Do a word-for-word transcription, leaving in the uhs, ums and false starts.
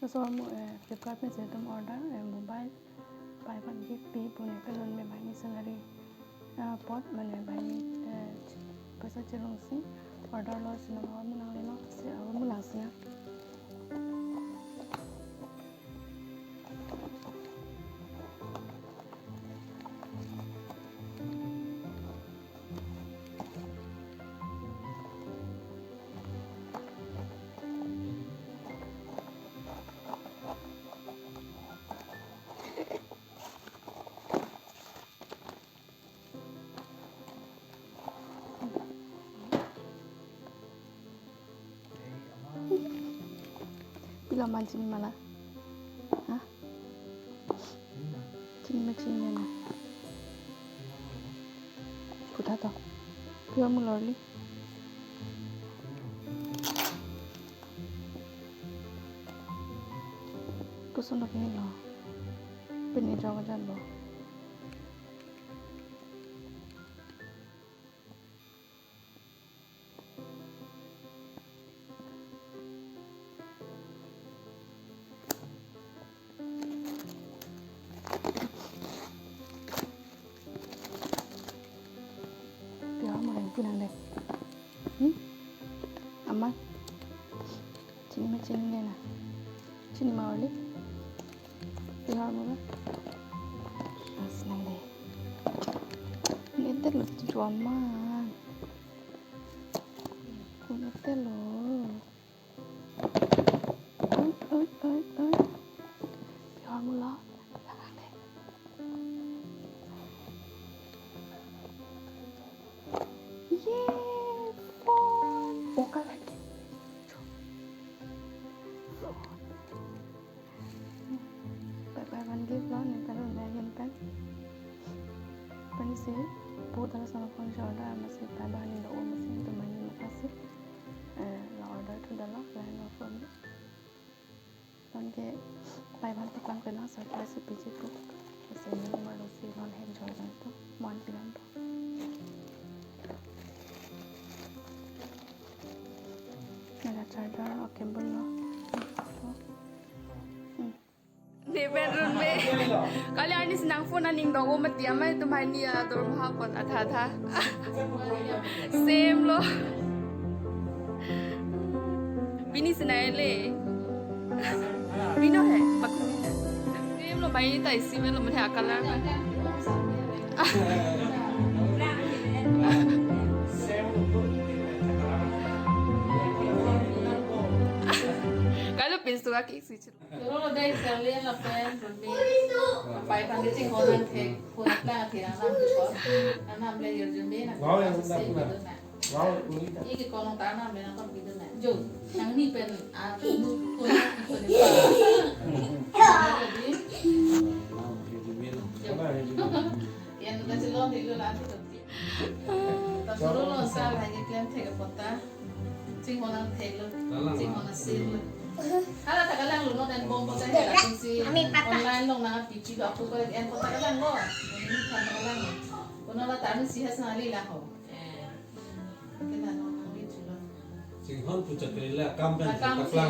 So, mo, eh, Flipkart pensi itum order, eh, mobile buy one get three free pu ne pen non me banghini salary, ah, apot mane banghini, eh, ch-, paisa chirungsi order lo, si nang amu nanglelo, si amu nang si ya. Pilo man chinimala? Ha? Chinima chinine na? Putha to. Pure mulo li. Koson lo pini lo. Pini jok ajan bo. Pure mulo pu nang dek. Hmm? Amat. Chinima chinine na? Chinima oli? Pure mulo? As nang dek. Nete lo juaman. Nete lo. Oi, oi, oi, oi. Pure mulo. Yay! Phone! Oh, kalang. Phone. Bye bye, one gift lo, ne kalo na yen pen. Pensi, po tara sama phone si order, amatsi bye bye, ne do, amatsi, itum mani makasi. Eh, la order thu dalo, la no phone. Non ke bye bye, paklang kena, surprise piji thu. Pensi, ne umar lo si, non hand joy lang thu, mon bilang thu. Nela charger, okay, bolo. Hmm. Ne bedroom me. Kali arni si nang phone aning do-o mati, amei atum banghini ador maha apot adha adha. Same lo. Pini si nai le. Pino he, paku. Same lo, banghini ta isi me lo, mane a color ma. Kalo pintu aki si. Choro lo dei, sale lapen, rumi. Pai pan ke chinghon nangthek, phone lang athe, anam ke ko. Anam le yur jun dei, nang. Wow, yang klase sedap, gitu, nah. Wow, ini. Iki kolong tanam le nang, gitu, nah. Jo, nangni pen, ah, nu, phone, phone, phone. Jadi, jo. Yang kita celon di lu nanti. Ta choro lo, sa lagi klem thek apot ta. Chinghon nangthek lo. Kalang. Chinghon nangsil lo. Hala ta kalang lo, non en bom apot ta hela tumsi. Mami, papa. Online along nangpipi lo, ako ko en apot ta kalang lo. Ini kan kalang lo. Kono la ta ni si has nali la ho. Eh. Kita no nang di chulo. Chinghon pu chakri la kam pen. Akam si. Kalang.